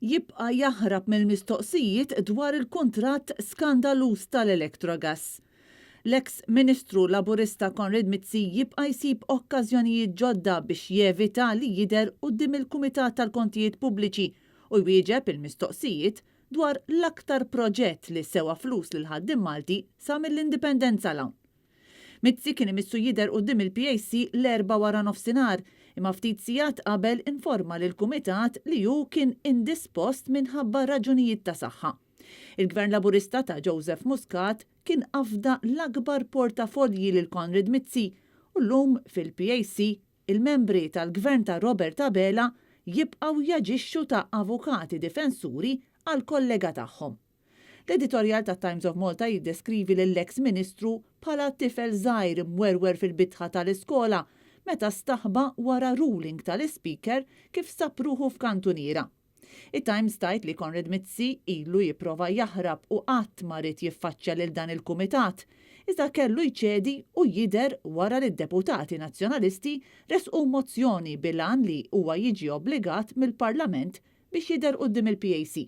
Jibqa' jaħrab mill-mistoqsijiet dwar il-kuntratt skandaluż tal-Electrogas. L-eks Ministru Laburista Konrad Mizzi jibqa' jsib okkażjonijiet ġodda biex jevita li jidher quddiem il-Kumitat tal-Kontijiet Pubbliċi u jwieġeb il-mistoqsijiet dwar l-aktar proġett li sewa flus lill-ħaddiem Malti sa mill-Indipendenza 'l hawn. Mizzi kien imissu jidher quddiem il-PAC l-Erbgħa waranofsinhar, imma ftit sigħat qabel informa lill-Kumitat li hu kien indispost minħabba raġunijiet ta' saħħa. Il-Gvern Laburista ta' Joseph Muscat kien afda l-akbar portafolji lil Konrad Mizzi u llum fil-PAC il-membri tal-Gvern ta' Robert Abela jibqgħu jaġixxu ta' avukati difensuri għall-kollega tagħhom. L-editorjal tat-Times of Malta jiddeskrivi lill-eks Ministru bħala tifel żgħir imwerwer fil-bitħa tal-iskola meta staħba wara ruling tal-Ispeaker kif sab ruħu f'kantuniera. It-Times tgħid li Konrad Mizzi ilu jipprova jaħrab u qatt ma ried jiffaċċja lil dan il-kumitat, iżda kellu jċedi u jidher wara li d-deputati Nazzjonalisti ressqu mozzjoni bil-għan li huwa jiġi obbligat mill-Parlament biex jidher quddiem il-PAC.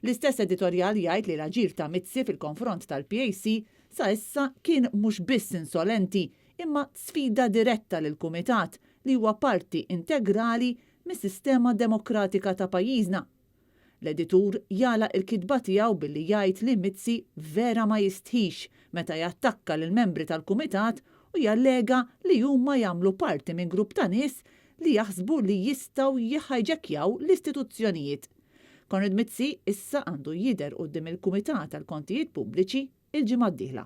L-istess editorjal jgħid li l-aġir ta' Mizzi fil-konfront tal-PAC sa issa kien mhux biss insolenti imma sfida diretta lill-Kumitat li huwa parti integrali mis-sistema demokratika ta' pajjiżna. L-editur jagħlaq il-kitba tiegħu billi jgħid li Mizzi vera ma jistħix meta jattakka lill-membri tal-Kumitat u jallega li huma jagħmlu parti minn grupp ta' nies li jaħsbu li jistgħu jihhijackjaw l-istituzzjonijiet. Konrad Mizzi issa għandu jidher quddiem il-Kumitat għall-Kontijiet Pubbliċi l-ġimgħa d-dieħla.